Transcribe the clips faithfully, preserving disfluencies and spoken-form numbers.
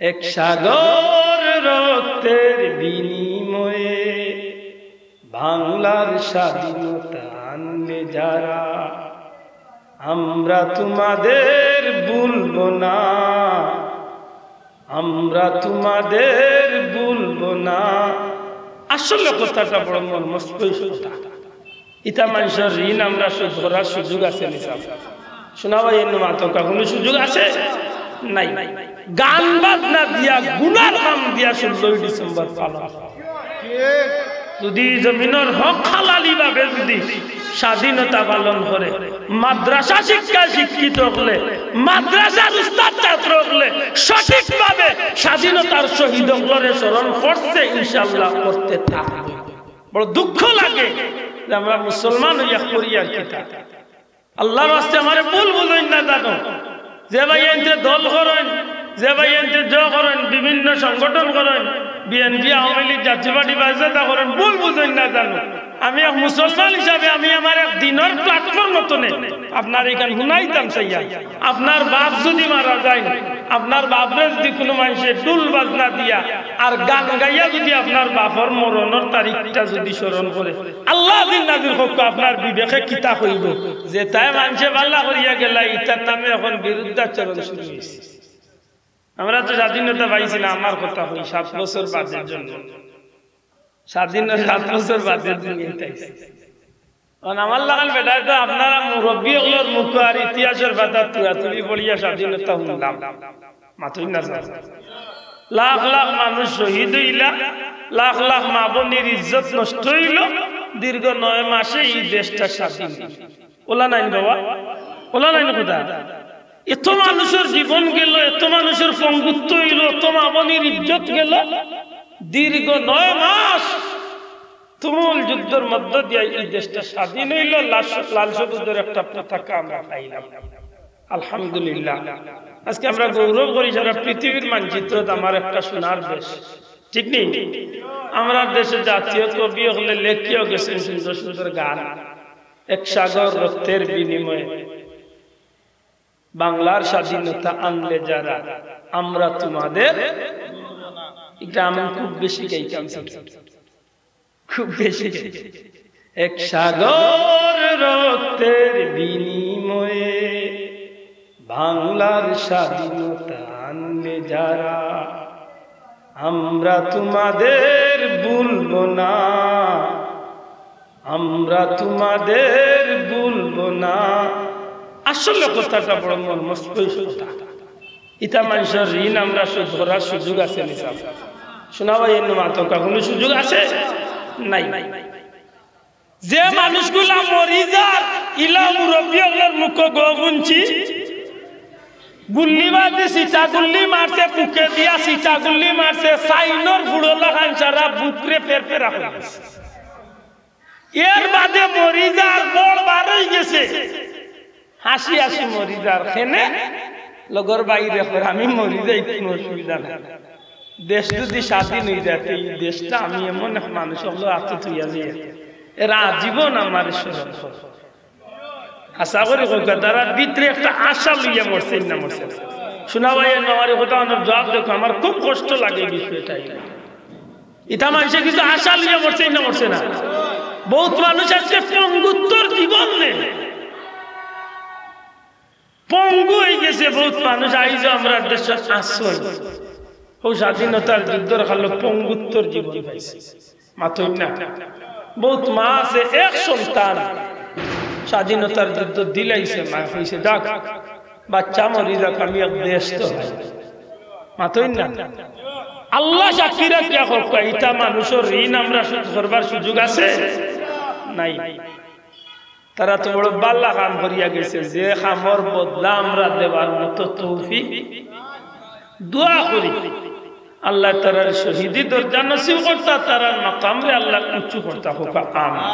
এক সাগর রক্তের বিনিময়ে বাংলার স্বাধীনতা আনলে যারা, আমরা তোমাদের ভুলব না, আমরা তোমাদের ভুলব না। আসলে কথাটা বড় মর্মস্পর্শী কথা। ইতা মানষর ঋণ আমরা শোধ করার সুযোগ আছে নি সাব? শোনা ভাই, এর মাতকা কোনো সুযোগ আছে? নাই। গান বাজনা দিয়া, গুনার কাম দিয়া ষোলোই ডিসেম্বর পালন। যদি জমিনর হক হালালি ভাবে যদি স্বাধীনতা পালন করে, মাদ্রাসা শিক্ষায় শিক্ষিত অকলে, মাদ্রাসার উস্তাদ ছাত্র অকলে সঠিকভাবে স্বাধীনতার শহীদ অকলরে স্মরণ করছে, ইনশাআল্লাহ করতে থাকবে। বড় দুঃখ লাগে যে আমরা মুসলমান অইয়া করি আর কিতা। আল্লাহর ওয়াস্তে আমারে ভুল বুঝইন না জানো, যে ভাইয়াইন্তে দল করইন, যে ভাইয়াইন্তে জ করইন, বিভিন্ন সংগঠন করইন, বিএনপি, আওয়ামী লীগ, জাতীয় পার্টি, বায়জেদা করইন, ভুল বুঝইন না জানো। আমি এক মুসলমান হিসাবে আমি আমার এক দ্বীনর প্ল্যাটফর্ম মতনে আপনার এখান হুনাইতাম চাইয়া। আপনার বাপ যদি মারা যায়, আপনার বাপরে যদি কোনো মানষে ঢুল বাজনা দিয়া আর গান গাইয়া যদি আপনার বাপর মরণর তারিখটা যদি স্মরণ করে, আল্লাহ দিন নাজির হোক, আপনার বিবেকে কিতা কইব? যে তাই মানষে বালা করিয়া গেলা, ইতার নামে এখন বিরুদ্ধাচরণ শুরু হইছে। আমরা তো স্বাধীনতা পাইছি না, আমার কথা কই, সাত বছর বাদে জন্ম, স্বাধীন সাত বছর বাদে দুনিয়াত আইছি। কারণ আমার লাখান বেটায় তো আপনারা মুরব্বী অকলর মুখ আর ইতিহাসর পাতা তুড়াতুড়ি পড়িয়া স্বাধীনতা হুনলাম। মাতইন না স্যার। লাখ লাখ মানুষ শহীদ অইলা, লাখ লাখ মা বইনর ইজ্জত নষ্ট অইল, দীর্ঘ নয় মাসে এই দেশটা স্বাধীন। অলা নাইন বাবা, অলা নাইন কথা। এত মানুষর জীবন গেল, এত মানুষর পঙ্গুত্ব অইল, এত মা বইনর ইজ্জত গেল, দীর্ঘ নয় মাস তুমুল যুদ্ধর মধ্য দিয়া এই দেশটা স্বাধীন অইল। লাল, লাল সবুজর একটা পতাকা আমরা পাইলাম, আলহামদুলিল্লাহ। আজকে আমরা গৌরব করি, সারা পৃথিবীর মানচিত্রত আমার একটা সোনার দেশ, ঠিক নি? আমরার দেশে জাতীয় কবি অকলে লেখিয়াও গেছেন সুন্দর সুন্দর গান, এক সাগর রক্তের বিনিময়ে বাংলার স্বাধীনতা আনলে যারা, আমরা তোমাদের, এটা আমি খুব বেশি গাইতাম, খুব বেশি গাইতাম। এক সাগর রক্তের বিনিময়ে বাংলার স্বাধীনতা আনলে যারা, আমরা তোমাদের ভুলব না, আমরা তোমাদের ভুলব না। আসলে কথাটা বড় মর্মস্পর্শী কথা। ইতা মানষর ঋণ আমরা শোধ করার সুযোগ আছে নি সাব? শোনা ভাই, এর মাতকা কোনো সুযোগ আছে? নাই। যে মানুষগুলা মরি যার, ইলা মুরব্বী অকলর মুখো গো হুনছি, গুল্লি বাদে সিটা গুল্লি মারছে, বুকে দিয়া সিটা গুল্লি মারছে, সাইনর গুড়ো লাখান সারা বুকরে ফের ফেরা হয়ে গেছে। এর বাদে মরি যার, বড় বার হয়ে গেছে, হাসি হাসি মরি যার, খেনে লগর বাইরে করে আমি মরি যাই, কোনো অসুবিধা নাই। দেশ যদি স্বাধীন হয়ে যায়, তো এই দেশটা আমি এমন এক মানুষ হলো আতো তুইয়া যাই, এরা আজীবন আমার স্মরণ করে। আশা করি কলকাতার ভিতরে একটা আশা লইয়া মরছে না মরছে না? শোনা ভাই, আমার এই কথা আমার জবাব দেখো, আমার খুব কষ্ট লাগে এই বিষয়টা। ইতা মানষে কিছু আশা লইয়া মরছে না মরছে না? বহুত মানুষ আজকে পঙ্গুত্বর জীবন নে, পঙ্গু হয়ে গেছে বহুত মানুষ। আইজ আমরা দেশে আশ্রয়, ও স্বাধীনতার যুদ্ধর কালো পঙ্গুত্বর জীবন পাইছে। মাতইন না। বহুত মা আছে, এক সন্তান স্বাধীনতার যুদ্ধ দিলাইছে, মা কইছে, "যাক, বাচ্চা মরি যাক, আমি এক দেশ তো নাই।" মাতইন না। আল্লাহ সাক্ষী রাখিয়া কউক্কা, ইতা মানষর ঋণ আমরা শোধ করবার সুযোগ আছে? নাই। তারা তো বড় বালা কাম করিয়া গেছে, যে কামর বদলা আমরা দেবার মতো তৌফিক। দোয়া করি আল্লাহ তারার শহীদি দরজা নসিব করতা, তারার মাকামরে আল্লাহ উঁচু করতা, কউক্কা আমিন।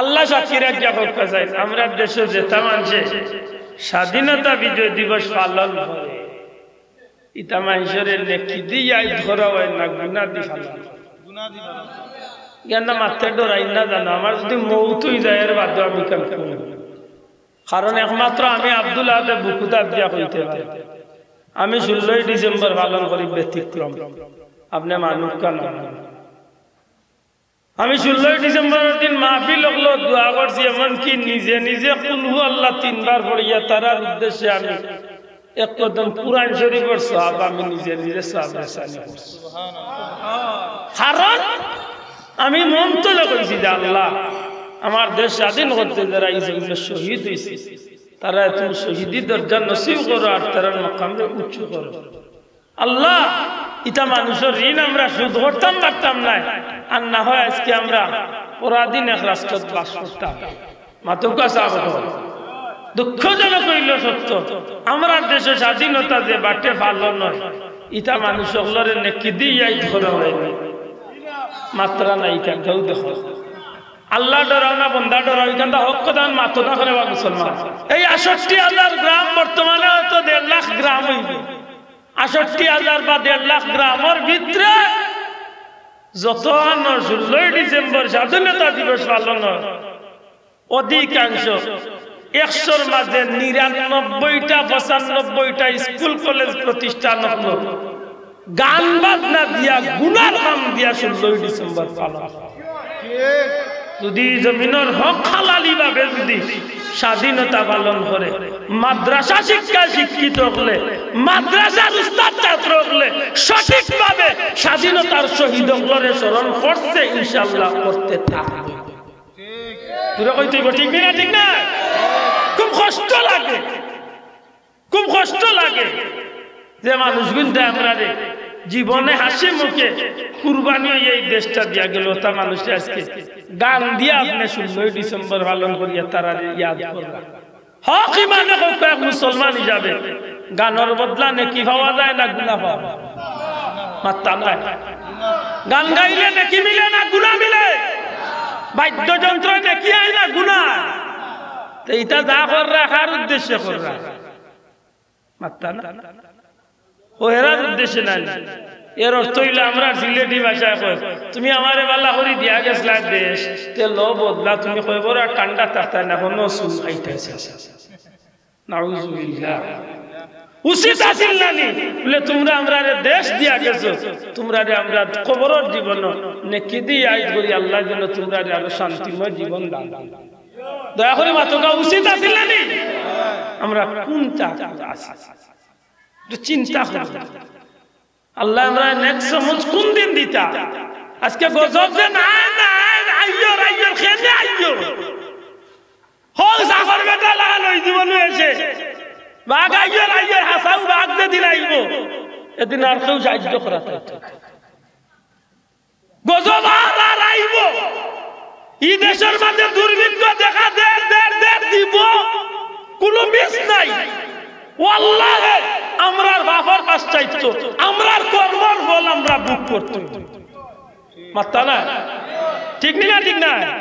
আল্লাহ সাক্ষী রাখিয়া কউক্কা যাই, আমরা দেশে যেতা মানষে স্বাধীনতা বিজয় দিবস পালন করে, ইতা মানষরে নেকি দি ইয়াদ করা হয় না, গুনা দি ফালান। ইয়ান না মাততে ডরাইন না জানো, আমার যদি মউত হই যায়, এর বাদে আমি কাম করব। কারণ একমাত্র আমি আব্দুল আহাদে বুকু চাপ দিয়া কইতে পারি। আমি ষোলোই ডিসেম্বর পালন করি ব্যতিক্রম, আপনে মানুক্কা না। আমি ষোলোই ডিসেম্বরর দিন মাহফিল অকলো দোয়া করছি, এমনকি নিজে নিজে কুলহু আল্লাহ তিনবার পড়িয়া তারার উদ্দেশ্যে আমি এক কদম কুরআন শরীফর সওয়াব আমি নিজে নিজে সওয়াব রেসানি করছি। কারণ আমি মন তলে কইছি যে, "আল্লাহ, আমার দেশ স্বাধীন করতে যারা এই জমিনে শহীদ হইছে, তারা তুমি শহীদি দরজা নসিব করো আর তারার মাকামরে উঁচু করো।" আল্লাহ, ইতা মানুষর ঋণ আমরা শোধ করতাম পারতাম নায়, আর না হয় আজকে আমরা পরাধীন এক রাষ্ট্রত বাস করতাম। মাতউক্কা সাব অকল। দুঃখজনক অইলো সত্য, আমরার দেশে স্বাধীনতা যে বাটে পালন অয়, ইতা মানুষ অকলরে নেকি দি ইয়াদ করা অয়নি, মাতরা নাই। কেউ দেখো, আল্লাহ ডরাও না, বন্দা ডরাও, ইখানতা হক কথা মাতো না করে বা মুসলমান। এই আটষট্টি হাজার গ্রাম বর্তমানে হয়তো দেড় লাখ গ্রাম অইবে। আটষট্টি হাজার বা দেড় লাখ গ্রামর ভিতরে যত আনো ষোলোই ডিসেম্বর স্বাধীনতা দিবস পালন অয়, অধিকাংশ, একশোর মাঝে নিরানব্বইটা, পঁচানব্বইটা স্কুল কলেজ প্রতিষ্ঠান অকলো গান বাজনা দিয়া, গুনার কাম দিয়া ষোলোই ডিসেম্বর পালন। যদি জমিনর হক হালালি ভাবে যদি স্বাধীনতা পালন করে, মাদ্রাসা শিক্ষায় শিক্ষিত অকলে, মাদ্রাসার উস্তাদ ছাত্র অকলে সঠিকভাবে স্বাধীনতার শহীদ অকলরে স্মরণ করছে, ইনশাআল্লাহ করতে থাকবে। জোরে কইতে অইবো, ঠিক না? ঠিক না? খুব কষ্ট লাগে, খুব কষ্ট লাগে যে মানুষগুনতে আমরারে জীবনে হাসি মুখে কুরবানি অইয়া এই দেশটা দিয়া গেল, তা মানুষে আজকে গান দিয়া আপনে ষোলোই ডিসেম্বর পালন করিয়া তারারে ইয়াদ কররা। হক ইমানে কউক্কা এক মুসলমান হিসাবে গানর বদলা নেকি পাওয়া যায় না গুনা পাওয়া যায়? মাত্তা নাই। গান গাইলে নেকি মিলে না গুনা মিলে? বাদ্যযন্ত্র নেকি আয় না গুনা? তো ইতা যা কররা কার উদ্দেশ্যে কররা? মাত্তা না। ও এরার উদ্দেশ্যে নায়। এর অর্থ অইলো আমরার সিলেটি ভাষায় কয়, "তুমি আমারে বালা করি দিয়া গেছলায় দেশ, তে লো বদলা তুমি কয় বড় ঠান্ডা থাকতায় না, হনো চুল খাইতায়।" নাউজুবিল্লাহ। উচিত আছিল না নি? বলে, "তুমরা আমরারে দেশ দিয়া গেছো, তুমরারে আমরা কবরর জীবন নেকি দি ইয়াদ করি, আল্লাহ যেন তুমরারে আরো শান্তিময় জীবন দান করুন।" দয়া করি মাতউক্কা, উচিত আছিল না নি? আমরা কুনটা আছি? একটু চিন্তা করি। আল্লাহ আমরারে নেক সমঝ কুন দিন দিতা? আজকে গজব যে নাই, নাই, আইয়র, আইয়র, কেনে আইয়র? হক জাফর বেটা লাগান অই জীবনে এসে। বাঘ আইয়র, আইয়র, হাছাউ বাঘ যেদিন আইবো, এদিন আর কেউ সাহায্য করা থাকতো না। গজব আর, আর আইবো। ই দেশর মাঝে দুর্ভিক্ষ দেখা দের, দের, দের দিবো। কুনু মিস নাই। ওয়াল্লাহে, আমরার বাফর পাশ্চাত্য, আমরার কর্মর ফল আমরা ভোগ করতে অইবো। মাত্তা না? ঠিক নি না? ঠিক না?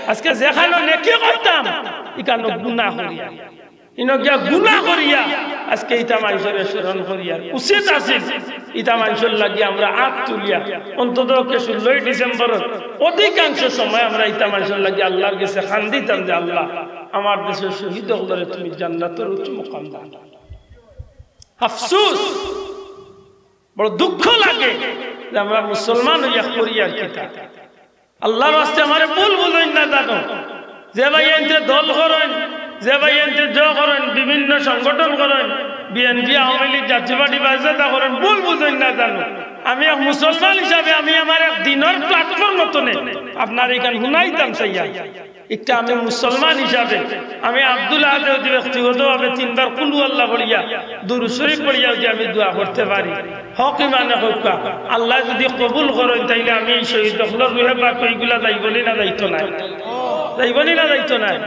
আজকে যেখানো নেকি করতাম, ইখানো গুনা করিয়া। ইনো গিয়া গুনা করিয়া, আজকে ইতা মানষরে স্মরণ করিয়া। উচিত আছিল, ইতা মানষর লাগি আমরা আত তুলিয়া, অন্তত পক্ষে ষোলোই ডিসেম্বরর অধিকাংশ সময় আমরা ইতা মানষর লাগি আল্লাহর গেছে কান্দিতাম যে, "আল্লাহ, আমার দেশর শহীদ অকলরে তুমি জান্নাতর উচ্চ মুকাম দান করো।" আফসোস, বড় দুঃখ লাগে যে আমরা মুসলমান অইয়া করি আর কিতা। আল্লাহর ওয়াস্তে আমারে ভুল বুঝইন না জানো। যে ভাইয়াইন্তে দল করইন, যে ভাইয়াইন্তে জ করইন, বিভিন্ন সংগঠন করইন, বিএনপি, আওয়ামী লীগ, জাতীয় পার্টি, বায়জেতা করইন, ভুল বুঝইন না জানো। আমি এক মুসলমান হিসাবে আমি আমার এক দিনর প্ল্যাটফর্ম মতনে আপনার ইখান হুনাইতাম চাইয়া। একটা আমি মুসলমান হিসাবে আমি আব্দুল আহাদে যদি ব্যক্তিগতভাবে তিনবার কুলহু আল্লাহ পড়িয়া, দুরূদ শরীফ পড়িয়া যদি আমি দোয়া করতে পারি, হক ইমানে কউক্কা, আল্লায় যদি কবুল করইন, তাইলে আমি এই শহীদ অকলর রুহে পাক অইগুলা যাইবো নি না যাইতো নায়? যাইবো নি না যাইতো নায়?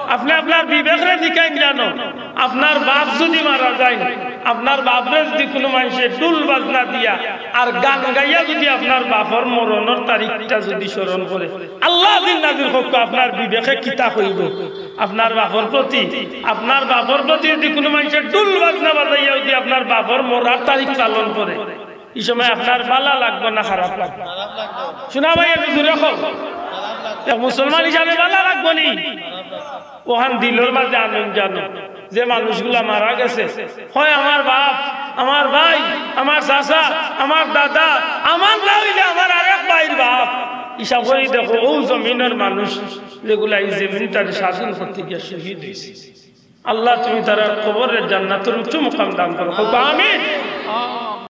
আপনে আপনার বিবেকরে জিকাইন জানো, আপনার বাফ যদি মারা যাইন, আপনার বাফরে যদি কুনু মানষে ঢুল বাজনা দিয়া আর গান গাইয়া যদি আপনার বাফর মরণর তারিখটা যদি স্মরণ করে, আল্লাহ জিন্নাদির কউক্কা, আপনার বিবেকে কিতা কইবো? আপনার বাফর প্রতি, আপনার বাফর প্রতি যদি কুনু মানষে ঢুল বাজনা বাজাইয়া যদি আপনার বাফর মরার তারিখ পালন করে, ই সময় আপনার বালা লাগবো না খারাপ লাগবো? শুনা ভাই, একটু জোরে কও। এক মুসলমান হিসাবে ভালা লাগবো নি? অখান দিলর মাঝে আনইন জানো, যে মানুষগুলা মারা গেছে, হয় আমার বাপ, আমার ভাই, আমার চাচা, আমার দাদা, আমার না অইলে আমার আরেক ভাইর বাপ। হিসাব করি দেখো, অউ জমিনর মানুষ যেগুলা ই জমিনটারে স্বাধীন করতে গিয়া শহীদ অইছে। আল্লাহ, তুমি তারার কবররে জান্নাতর উচ্চ মুকাম দান করো। কউক্কা আমিন।